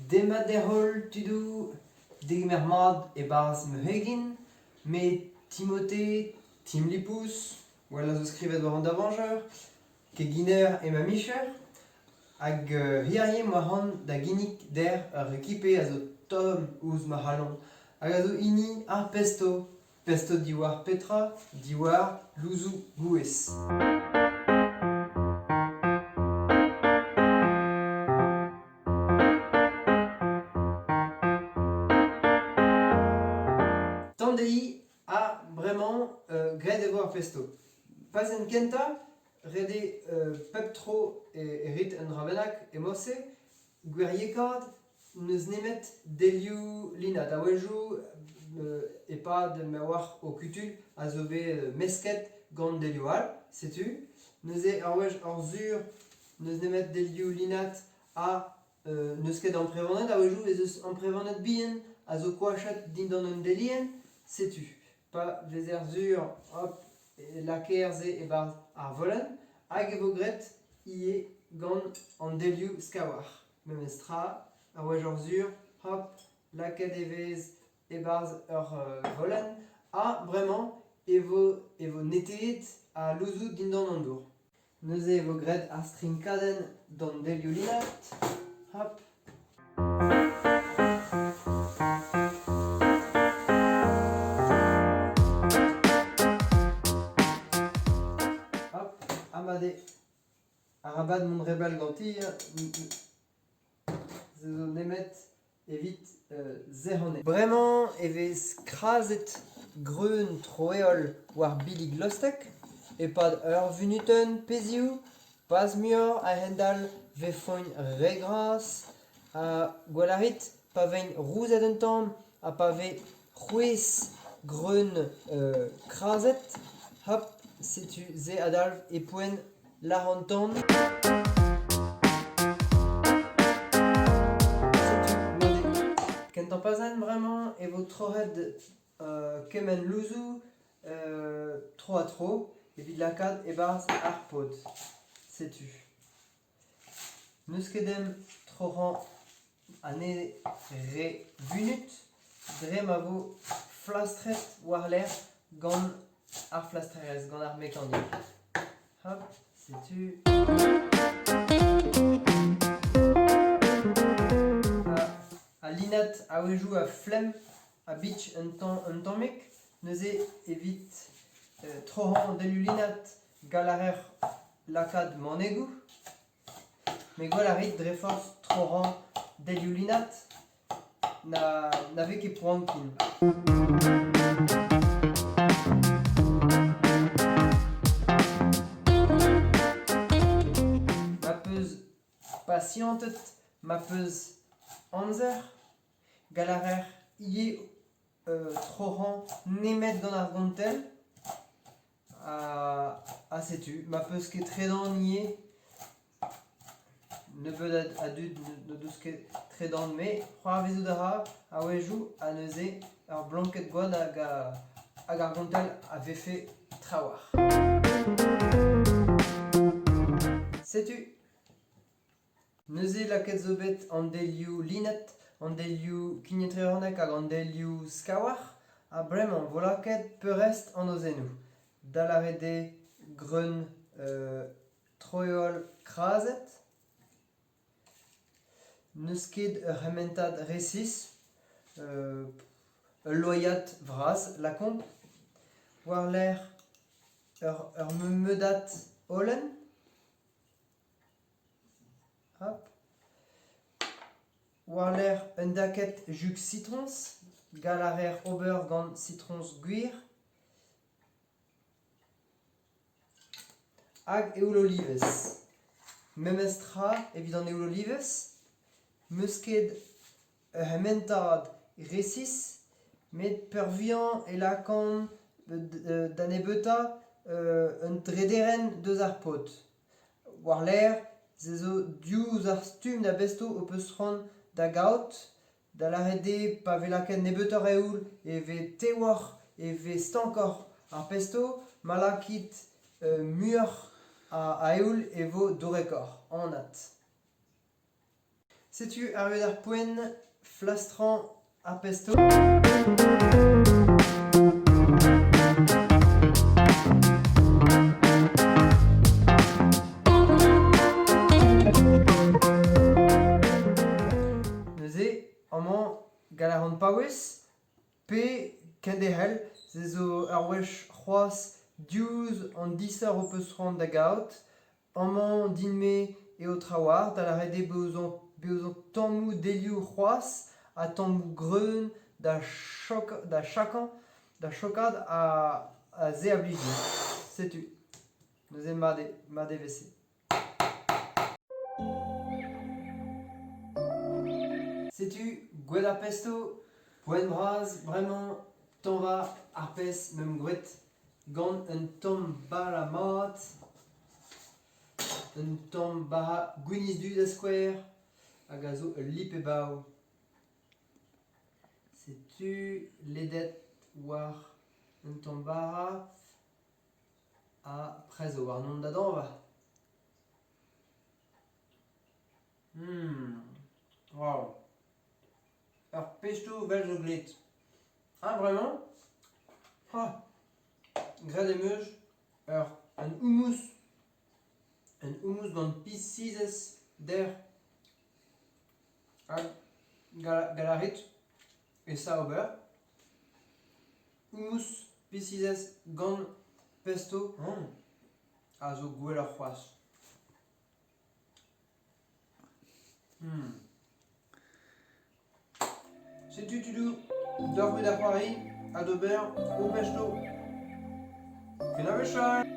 Demat deoc'h-holl tudoù, degemer mat e-barzh ma c'hegin. Me Timothée, Tim Lipous, well a zo skrivet war an davañjer, keginer eo ma micher. Hag hiziv emañ c'hoant da ginnig deoc'h ur rekipe a zo tomm ouzh ma c'halon hag a zo hini ar pesto. Pesto diwar petra? Diwar louzoù gouez. Tamm dezhi ha bremañ graet e vo ar pesto. Pazenn kentañ, ret eo pep tro e rit un dra bennak e mod-se Gwiriekaat n'eus nemet delioù linad a-wezhioù e-pad ma oac'h o kutuilh a zo bet mesket gant delioù all, setu. Neuze ur wech oc'h sur n'eus nemet delioù linad ha n'eus ket amprevaned, a-wezhioù ez eus amprevaned bihan a zo koachet dindan un delienn, setu. Pa vezer sur hop e lakaer se e-barzh ar volenn hag e vo graet ivez gant an delioù skaouac'h. Memes tra, ur wech oc'h sur, hop, lakaet e vez e-barzh ur volenn ha bremañ e vo e vo neteet al louzoù dindan an dour. Neuze e vo graet ar strinkadenn d'an delioù linad. Hop. Hop, ha mat eo. Arabat mont re bell ganti, se zo nemet evit sec'hañ. Bremañ e vez krazet greun tro-heol war billig lostek e-pad ur vunutenn pe ziv, pas muioc'h a-hend-all 'vefont re gras ha gwell a rit pa vez rouzet un tamm ha pa vez c'hwezh greun krazet, hop, setu se a dalv e poent Lâr an tan. Setu neuze. Kentañ pazenn bremañ e vo troc'het kement louzoù tro-ha-tro evit lakaat e-barzh ar pod. Setu. N'eus ket deomp troc'hañ anezhe re vunut dre ma vo flastret war-lerc'h gant ar flastrerezh, gant ar mekanik. Hop, setu. Al linad a-wezhioù a flemm a bich un tammig, neuze evit troc'hañ an delioù linad Gall a reer lakaat manegoù met gwell a rit dre forzh troc'hañ delioù linad na vez ket poan ken. Ma 'peus pasianted, ma 'peus amzer, gall a reer ivez troc'hañ nemet gant ar gontell. Ha setu, ma 'peus ket tredan ivez, nebeut a dud n'o deus ket tredan met c'hoarvezout a ra a-wezhioù ha neuze ur blanked goad hag ar gontell a vefe trawalc'h. Setu. Neuze lakaet zo bet an delioù lined, an delioù kignetrehornek hag an delioù skaouac'h ha bremañ 'vo lakaet peurrest an aozennoù, da lâret eo greun troiol krazet. N'eus ket ur c'hementad resis, ul loaiad vras lakaomp, war-lerc'h ur meudad holen. Hop. War-lerc'h un daked jug sitroñs. Gall a reer ober gant sitroñs gwir. Hag eoul-olivez. Memes tra evit an eoul-olivez. 'Meus ket ur c'hementad resis met peurvuiañ e lakaan da nebeutañ un drederenn deus ar pod. War-lerc'h se zo diouzh ar stumm da besto ho peus c'hoant da gaout, da lâret eo pa vez lakaet nebeutoc'h eoul e vez tewoc'h, e vez stankoc'h ar pesto, ma lakit muioc'h a eoul e vo dourekoc'h, anat. Setu arruet ar poent flastrañ ar pesto. Neuze, amañ, gall a ran paouez pe kenderc'hel, se zo ur wech c'hoazh diouzh an disoc'h ho peus c'hoant da gaout. Amañ din-me eo trawalc'h da lâret eo bezañ tammoù delioù c'hoazh ha tammoù greun da chok da chakañ da chokaat ha se a blij din. Setu neuze mat eo mat e vefe. Setu gwell ar pesto, poent bras bremañ tañva ar pezh 'meump graet gant un tamm bara mat, un tamm bara gwinizh-du da skouer hag a zo ul lip-e-bav. Setu ledet war un tamm bara ha prest zo warnon da dañva. Wav. Ur pesto 'vel zo graet. Ha bremañ ha graet em eus ur un houmous un houmous gant piz-sizhez dec'h ha gall a rit esa ober houmous piz-sizhez gant pesto a zo gwelloc'h c'hoazh. Setu tudoù, deoc'h-c'hwi da c'hoari ha d'ober ho pesto. Kenavo!